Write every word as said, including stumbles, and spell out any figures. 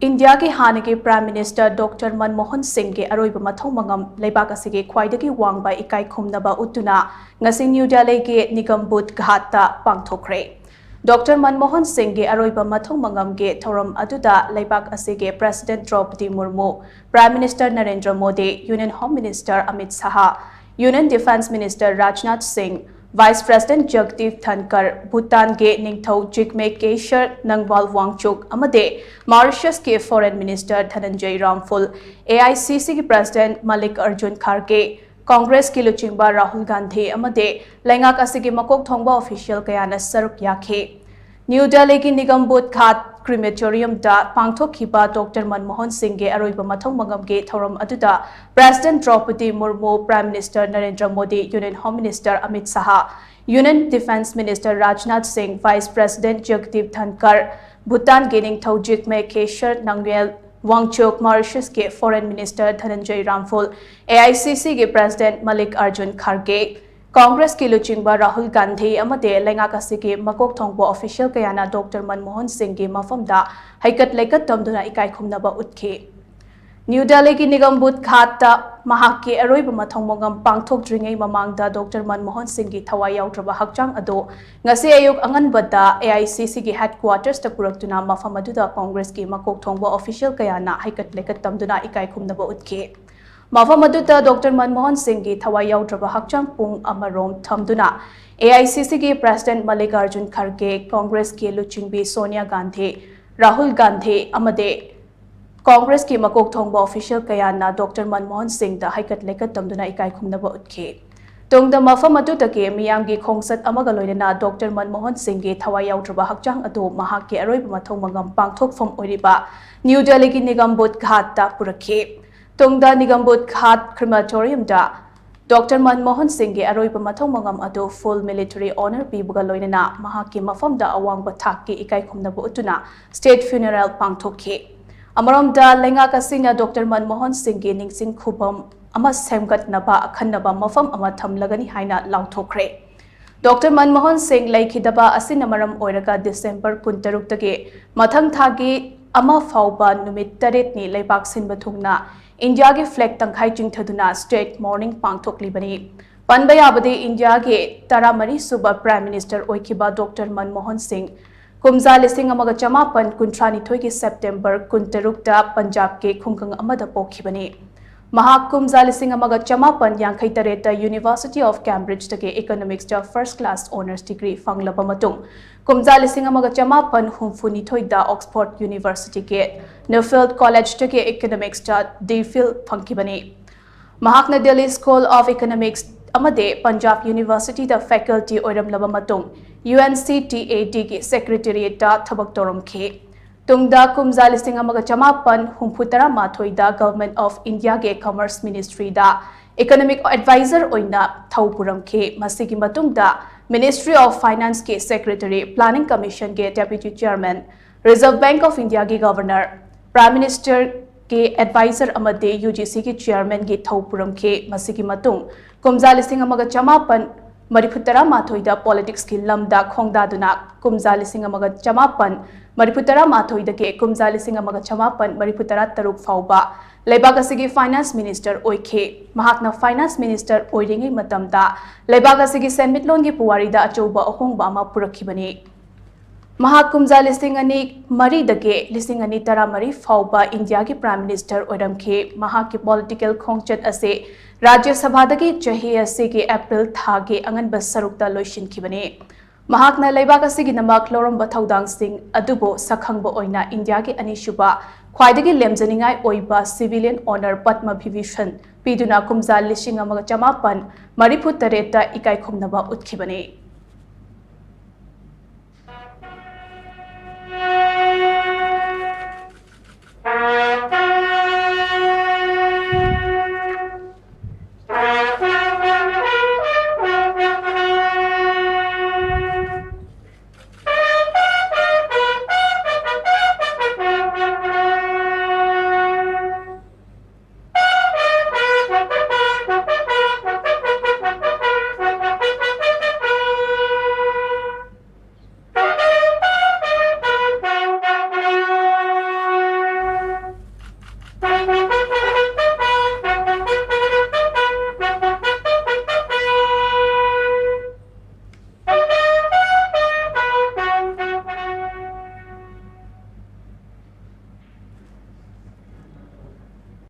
ꯏꯟꯗꯤꯌꯥꯒꯤ ꯍꯥꯟꯅꯒꯤ Prime Minister Doctor Manmohan ꯁꯤꯡꯒꯤ ꯑꯔꯣꯏꯕ ꯃꯊꯧ ꯃꯉꯝ ꯂꯩꯕꯥꯛ ꯑꯁꯤꯒꯤ ꯈ꯭ꯋꯥꯏꯗꯒꯤ ꯋꯥꯡꯕ ꯏꯀꯥꯏ ꯈꯨꯝꯅꯕ ꯎꯠꯇꯨꯅ ꯉꯁꯤ ꯅ꯭ꯌꯨ ꯗꯦꯜꯂꯤꯒꯤ ꯅꯤꯒꯝꯕꯨꯗ ꯘꯥꯠꯇ ꯄꯥꯡꯊꯣꯛꯈ꯭ꯔꯦ꯫ Doctor ꯃꯟꯃꯣꯍꯟ ꯁꯤꯡꯒꯤ ꯑꯔꯣꯏꯕ ꯃꯊꯧ ꯃꯉꯝꯒꯤ ꯊꯧꯔꯝ ꯑꯗꯨꯗ ꯂꯩꯕꯥꯛ ꯑꯁꯤꯒꯤ President ꯗ꯭ꯔꯧꯄꯗꯤ ꯃꯨꯔꯃꯨ, Prime Minister Narendra Modi, Union Home Minister Amit Shah, Union Defence Minister Rajnath ꯁꯤꯡ, Vice President ꯖꯒꯗꯤꯞ ꯙꯟꯀꯔ, ꯚꯨꯇꯥꯟꯒꯤ ꯅꯤꯡꯊꯧ ꯖꯤꯒꯃꯦ ꯈꯦꯁꯔ ꯅꯪꯋꯥꯜ ꯋꯥꯡꯆꯨꯛ ꯑꯃꯗꯤ ꯃꯥꯔꯤꯁꯤꯌꯁꯀꯤ Foreign Minister ꯙꯅꯟꯖꯌ ꯔꯥꯝꯐꯨꯜ, A I C ꯁꯤꯒꯤ President ꯃꯜꯂꯤꯛ ꯑꯔꯖꯨꯟ ꯈꯥꯔꯒꯦ, ꯀꯣꯡꯒ꯭ꯔꯦꯁꯀꯤ ꯂꯨꯆꯤꯡꯕ ꯔꯥꯍꯨꯜ ꯒꯥꯟꯙꯤ ꯑꯃꯗꯤ ꯂꯩꯉꯥꯛ ꯑꯁꯤꯒꯤ ꯃꯀꯣꯛ ꯊꯣꯡꯕ official ꯀꯌꯥꯅ ꯁꯔꯨꯛ ꯌꯥꯈꯤ꯫ ꯅ꯭ꯌꯨ ꯗꯦꯜꯂꯤꯒꯤ ꯅꯤꯒꯝꯕꯨꯗ ꯘꯥꯠ Crematoriumꯗ ꯄꯥꯡꯊꯣꯛꯈꯤꯕ Doctor ꯃꯟꯃꯣꯍꯟ ꯁꯤꯡꯒꯤ ꯑꯔꯣꯏꯕ ꯃꯊꯧ ꯃꯉꯝꯒꯤ ꯊꯧꯔꯝ ꯑꯗꯨꯗ President ꯗ꯭ꯔꯧꯄꯗꯤ ꯃꯨꯔꯃꯨ, Prime Minister Narendra Modi, Union Home Minister Amit Shah, Union Defence Minister Rajnath ꯁꯤꯡ, Vice President ꯖꯒꯗꯤꯞ ꯙꯟꯀꯔ, ꯚꯨꯇꯥꯟꯒꯤ ꯅꯤꯡꯊꯧ ꯖꯤꯒꯃꯦ ꯈꯦꯁꯔ ꯅꯪꯋꯦꯜ ꯋꯥꯡꯆꯨꯛ, ꯃꯥꯔꯤꯁꯤꯌꯁꯀꯤ Foreign Minister ꯙꯅꯟꯖꯌ ꯔꯥꯝꯐꯨꯜ, A I C ꯁꯤꯒꯤ President ꯃꯜꯂꯤꯛ ꯑꯔꯖꯨꯟ ꯈꯥꯔꯒꯦ, ꯀꯣꯡꯒ꯭ꯔꯦꯁꯀꯤ ꯂꯨꯆꯤꯡꯕ ꯔꯥꯍꯨꯜ ꯒꯥꯟꯙꯤ ꯑꯃꯗꯤ ꯂꯩꯉꯥꯛ ꯑꯁꯤꯒꯤ ꯃꯀꯣꯛ ꯊꯣꯡꯕ official ꯀꯌꯥꯅ Doctor ꯃꯟꯃꯣꯍꯟ ꯁꯤꯡꯒꯤ ꯃꯐꯝꯗ ꯍꯩꯀꯠ ꯂꯩꯀꯠ ꯇꯝꯗꯨꯅ ꯏꯀꯥꯏ ꯈꯨꯝꯅꯕ ꯎꯠꯈꯤ꯫ ꯅ꯭ꯌꯨ ꯗꯦꯜꯂꯤꯒꯤ ꯅꯤꯒꯝꯕꯨꯗ ꯘꯥꯠꯇ ꯃꯍꯥꯛꯀꯤ ꯑꯔꯣꯏꯕ ꯃꯊꯧ ꯃꯉꯝ ꯄꯥꯡꯊꯣꯛꯇ꯭ꯔꯤꯉꯩ ꯃꯃꯥꯡꯗ Doctor ꯃꯟꯃꯣꯍꯟ ꯁꯤꯡꯒꯤ ꯊꯋꯥꯏ ꯌꯥꯎꯗ꯭ꯔꯕ ꯍꯛꯆꯥꯡ ꯑꯗꯨ ꯉꯁꯤ ꯑꯌꯨꯛ ꯑꯉꯟꯕꯗ ꯑꯦ ꯑꯥꯏ ꯁꯤ ꯁꯤꯒꯤ headquartersꯇ ꯄꯨꯔꯛꯇꯨꯅ ꯃꯐꯝ ꯑꯗꯨꯗ ꯀꯣꯡꯒ꯭ꯔꯦꯁꯀꯤ ꯃꯀꯣꯛ ꯊꯣꯡꯕ official ꯀꯌꯥꯅ ꯍꯩꯀꯠ ꯂꯩꯀꯠ ꯇꯝꯗꯨꯅ ꯏꯀꯥꯏ ꯈꯨꯝꯅꯕ ꯎꯠꯈꯤ꯫ ꯃꯐꯝ ꯑꯗꯨꯗ Doctor ꯃꯟꯃꯣꯍꯟ ꯁꯤꯡꯒꯤ ꯊꯋꯥꯏ ꯌꯥꯎꯗ꯭ꯔꯕ ꯍꯛꯆꯥꯡ ꯄꯨꯡ ꯑꯃꯔꯣꯝ ꯊꯝꯗꯨꯅ ꯑꯦ ꯑꯥꯏ ꯁꯤ ꯁꯤꯒꯤ President ꯃꯜꯂꯤꯛ ꯑꯔꯖꯨꯟ ꯈꯥꯔꯒꯦ, ꯀꯣꯡꯒ꯭ꯔꯦꯁꯀꯤ ꯂꯨꯆꯤꯡꯕꯤ ꯁꯣꯅꯤꯌꯥ ꯒꯥꯟꯙꯤ, ꯔꯥꯍꯨꯜ ꯒꯥꯟꯙꯤ ꯑꯃꯗꯤ ꯀꯣꯡꯒ꯭ꯔꯦꯁꯀꯤ ꯃꯀꯣꯛ ꯊꯣꯡꯕ official ꯀꯌꯥꯅ Doctor ꯃꯟꯃꯣꯍꯟ ꯁꯤꯡꯗ ꯍꯩꯀꯠ ꯂꯩꯀꯠ ꯇꯝꯗꯨꯅ ꯏꯀꯥꯏ ꯈꯨꯝꯅꯕ ꯎꯠꯈꯤ꯫ ꯇꯨꯡꯗ ꯃꯐꯝ ꯑꯗꯨꯗꯒꯤ ꯃꯤꯌꯥꯝꯒꯤ ꯈꯣꯡꯆꯠ ꯑꯃꯒ ꯂꯣꯏꯅꯅ Doctor ꯃꯟꯃꯣꯍꯟ ꯁꯤꯡꯒꯤ ꯊꯋꯥꯏ ꯌꯥꯎꯗ꯭ꯔꯕ ꯍꯛꯆꯥꯡ ꯑꯗꯨ ꯃꯍꯥꯛꯀꯤ ꯑꯔꯣꯏꯕ ꯃꯊꯧ ꯃꯉꯝ ꯄꯥꯡꯊꯣꯛꯐꯝ ꯑꯣꯏꯔꯤꯕ ꯅ꯭ꯌꯨ ꯗꯦꯜꯂꯤꯒꯤ ꯅꯤꯒꯝꯕꯨꯗ ꯘꯥꯠꯇ ꯄꯨꯔꯛꯈꯤ꯫ ꯇꯨꯡꯗ ꯅꯤꯒꯝꯕꯨꯗ ꯘꯥꯠ Crematoriumꯗ Doctor ꯃꯟꯃꯣꯍꯟ ꯁꯤꯡꯒꯤ ꯑꯔꯣꯏꯕ ꯃꯊꯧ ꯃꯉꯝ ꯑꯗꯨ full military honour ꯄꯤꯕꯒ ꯂꯣꯏꯅꯅ ꯃꯍꯥꯛꯀꯤ ꯃꯐꯝꯗ ꯑꯋꯥꯡꯕ ꯊꯥꯛꯀꯤ ꯏꯀꯥꯏ ꯈꯨꯝꯅꯕ ꯎꯠꯇꯨꯅ state funeral ꯄꯥꯡꯊꯣꯛꯈꯤ꯫ ꯑꯃꯔꯣꯝꯗ ꯂꯩꯉꯥꯛ ꯑꯁꯤꯅ Doctor ꯃꯟꯃꯣꯍꯟ ꯁꯤꯡꯒꯤ ꯅꯤꯡꯁꯤꯡ ꯈꯨꯕꯝ ꯑꯃ ꯁꯦꯝꯒꯠꯅꯕ ꯑꯈꯟꯅꯕ ꯃꯐꯝ ꯑꯃ ꯊꯝꯂꯒꯅꯤ ꯍꯥꯏꯅ ꯂꯥꯎꯊꯣꯛꯈ꯭ꯔꯦ꯫ Doctor ꯃꯟꯃꯣꯍꯟ ꯁꯤꯡ ꯂꯩꯈꯤꯗꯕ ꯑꯁꯤꯅ ꯃꯔꯝ ꯑꯣꯏꯔꯒ December ꯀꯨꯟꯇꯔꯨꯛꯇꯒꯤ ꯃꯊꯪ ꯊꯥꯒꯤ ꯑꯃ ꯐꯥꯎꯕ ꯅꯨꯃꯤꯠ ꯇꯔꯦꯠꯅꯤ ꯂꯩꯕꯥꯛ ꯁꯤꯟꯕ ꯊꯨꯡꯅ ꯏꯟꯗꯤꯌꯥꯒꯤ ꯐ꯭ꯂꯦꯒ ꯇꯪꯈꯥꯏ ꯆꯤꯡꯊꯗꯨꯅ ꯁ꯭ꯇꯦꯠ ꯃꯣꯔꯅꯤꯡ ꯄꯥꯡꯊꯣꯛꯂꯤꯕꯅꯤ꯫ ꯄꯟꯕ ꯌꯥꯕꯗꯤ, ꯏꯟꯗꯤꯌꯥꯒꯤ ꯇꯔꯥꯃꯔꯤ ꯁꯨꯕ ꯄ꯭ꯔꯥꯏꯝ ꯃꯤꯅꯤꯁꯇꯔ ꯑꯣꯏꯈꯤꯕ ꯗꯣꯛꯇꯔ ꯃꯟꯃꯣꯍꯟ ꯁꯤꯡ ꯀꯨꯝꯖꯥ ꯂꯤꯁꯤꯡ ꯑꯃꯒ ꯆꯃꯥꯄꯟ ꯀꯨꯟꯊ꯭ꯔꯥ ꯅꯤꯊꯣꯏꯒꯤ ꯁꯦꯞꯇꯦꯝꯕꯔ ꯀꯨꯟꯇꯔꯨꯛꯇ ꯄꯟꯖꯥꯕꯀꯤ ꯈꯨꯡꯒꯪ ꯑꯃꯗ ꯄꯣꯛꯈꯤꯕꯅꯤ꯫ ꯃꯍꯥꯛ ꯀꯨꯝꯖꯥ ꯂꯤꯁꯤꯡ ꯑꯃꯒ ꯆꯃꯥꯄꯟ ꯌꯥꯡꯈꯩ ꯇꯔꯦꯠꯇ University of Cambridgeꯇꯒꯤ ꯏꯀꯣꯅꯣꯃꯤꯛꯁꯇ ꯐꯥꯔꯁ ꯀ꯭ꯂꯥꯁ ꯑꯣꯅꯔꯁ ꯗꯤꯒ꯭ꯔꯤ ꯐꯪꯂꯕ ꯃꯇꯨꯡ, ꯀꯨꯝꯖꯥ ꯂꯤꯁꯤꯡ ꯑꯃꯒ ꯆꯃꯥꯄꯟ ꯍꯨꯝꯐꯨ ꯅꯤꯊꯣꯏꯗ ꯑꯣꯛꯁꯐꯣꯔꯗ ꯌꯨꯅꯤꯚꯔꯁꯤꯇꯤꯒꯤ ꯅꯨꯐꯤꯜꯗ ꯀꯣꯂꯦꯖꯇꯒꯤ ꯏꯀꯣꯅꯣꯃꯤꯛꯁꯇ ꯗꯤ ꯐꯤꯜ ꯐꯪꯈꯤꯕꯅꯤ꯫ ꯃꯍꯥꯛꯅ ꯗꯦꯜꯂꯤ ꯁ꯭ꯀꯨꯜ ꯑꯣꯐ ꯏꯀꯣꯅꯣꯃꯤꯛꯁ ꯑꯃꯗꯤ ꯄꯟꯖꯥꯕ ꯌꯨꯅꯤꯚꯔꯁꯤꯇꯤꯗ ꯐꯦꯀꯜꯇꯤ ꯑꯣꯏꯔꯝꯂꯕ ꯃꯇꯨꯡ, UNCTADꯒꯤ ꯁꯦꯀ꯭ꯔꯦꯇꯦꯔꯤꯌꯦꯠꯇ ꯊꯕꯛ ꯇꯧꯔꯝꯈꯤ꯫ ꯇꯨꯡꯗ ꯀꯨꯝꯖꯥ ꯂꯤꯁꯤꯡ ꯑꯃꯒ ꯆꯃꯥꯄꯟ ꯍꯨꯝꯐꯨ ꯇꯔꯥ ꯃꯥꯊꯣꯏꯗ Government of Indiaꯒꯤ Commerce Ministryꯗ ꯏꯀꯣꯅꯣꯃꯤꯛ ꯑꯦꯗꯚꯥꯏꯖꯔ ꯑꯣꯏꯅ ꯊꯧ ꯄꯨꯔꯝꯈꯤ꯫ ꯃꯁꯤꯒꯤ ꯃꯇꯨꯡꯗ Ministry of Financeꯀꯤ ꯁꯦꯀ꯭ꯔꯦꯇꯔꯤ, Planning Commissionꯒꯤ deputy chairman, Reserve Bank of Indiaꯒꯤ ꯒꯚꯔꯅꯔ, ꯄ꯭ꯔꯥꯏꯝ ꯃꯤꯅꯤꯁꯇꯔꯒꯤ ꯑꯦꯗꯚꯥꯏꯖꯔ ꯑꯃꯗꯤ UGCꯒꯤ ꯆꯤꯌꯔꯃꯦꯟꯒꯤ ꯊꯧ ꯄꯨꯔꯝꯈꯤ꯫ ꯃꯁꯤꯒꯤ ꯃꯇꯨꯡ ꯀꯨꯝꯖꯥ ꯂꯤꯁꯤꯡ ꯑꯃꯒ ꯆꯃꯥꯄꯟ ꯃꯔꯤꯐꯨ ꯇꯔꯥ ꯃꯥꯊꯣꯏꯗ ꯄꯣꯂꯤꯇꯤꯛꯁꯀꯤ ꯂꯝꯗ ꯈꯣꯡꯗꯥꯗꯨꯅ ꯀꯨꯝꯖꯥ ꯂꯤꯁꯤꯡ ꯑꯃꯒ ꯆꯃꯥꯄꯟ ꯃꯔꯤꯐꯨ ꯇꯔꯥ ꯃꯥꯊꯣꯏꯗꯒꯤ ꯀꯨꯝꯖꯥ ꯂꯤꯁꯤꯡ ꯑꯃꯒ ꯆꯃꯥꯄꯟ ꯃꯔꯤꯐꯨ ꯇꯔꯥ ꯇꯔꯨꯛ ꯐꯥꯎꯕ ꯂꯩꯕꯥꯛ ꯑꯁꯤꯒꯤ ꯐꯥꯏꯅꯥꯟꯁ ꯃꯤꯅꯤꯁꯇꯔ ꯑꯣꯏꯈꯤ꯫ ꯃꯍꯥꯛꯅ ꯐꯥꯏꯅꯥꯟꯁ ꯃꯤꯅꯤꯁꯇꯔ ꯑꯣꯏꯔꯤꯉꯩ ꯃꯇꯝꯗ ꯂꯩꯕꯥꯛ ꯑꯁꯤꯒꯤ ꯁꯦꯟꯃꯤꯠꯂꯣꯟꯒꯤ ꯄꯨꯋꯥꯔꯤꯗ ꯑꯆꯧꯕ ꯑꯍꯣꯡꯕ ꯑꯃ ꯄꯨꯔꯛꯈꯤꯕꯅꯤ꯫ ꯃꯍꯥꯛ ꯀꯨꯝꯖꯥ ꯂꯤꯁꯤꯡ ꯑꯅꯤ ꯃꯔꯤꯗꯒꯤ ꯂꯤꯁꯤꯡ ꯑꯅꯤ ꯇꯔꯥꯃꯔꯤ ꯐꯥꯎꯕ ꯏꯟꯗꯤꯌꯥꯒꯤ ꯄ꯭ꯔꯥꯏꯝ ꯃꯤꯅꯤꯁꯇꯔ ꯑꯣꯏꯔꯝꯈꯤ꯫ ꯃꯍꯥꯛꯀꯤ ꯄꯣꯂꯤꯇꯤꯀꯦꯜ ꯈꯣꯡꯆꯠ ꯑꯁꯤ ꯔꯥꯖ꯭ꯌ ꯁꯚꯥꯗꯒꯤ ꯆꯍꯤ ꯑꯁꯤꯒꯤ ꯑꯦꯄ꯭ꯔꯤꯜ ꯊꯥꯒꯤ ꯑꯉꯟꯕ ꯁꯔꯨꯛꯇ ꯂꯣꯏꯁꯤꯟꯈꯤꯕꯅꯤ꯫ ꯃꯍꯥꯛꯅ ꯂꯩꯕꯥꯛ ꯑꯁꯤꯒꯤꯗꯃꯛ ꯂꯧꯔꯝꯕ ꯊꯧꯗꯥꯡꯁꯤꯡ ꯑꯗꯨꯕꯨ ꯁꯛꯈꯪꯕ ꯑꯣꯏꯅ ꯏꯟꯗꯤꯌꯥꯒꯤ ꯑꯅꯤꯁꯨꯕ ꯈ꯭ꯋꯥꯏꯗꯒꯤ ꯂꯦꯝꯖꯅꯤꯡꯉꯥꯏ ꯑꯣꯏꯕ civilian honour ꯄꯗꯃ ꯚꯤꯚꯤꯁꯟ ꯄꯤꯗꯨꯅ ꯀꯨꯝꯖꯥ ꯂꯤꯁꯤꯡ ꯑꯃꯒ ꯆꯃꯥꯄꯟ ꯃꯔꯤꯐꯨ ꯇꯔꯦꯠꯇ ꯏꯀꯥꯏ ꯈꯨꯝꯅꯕ ꯎꯠꯈꯤꯕꯅꯤ꯫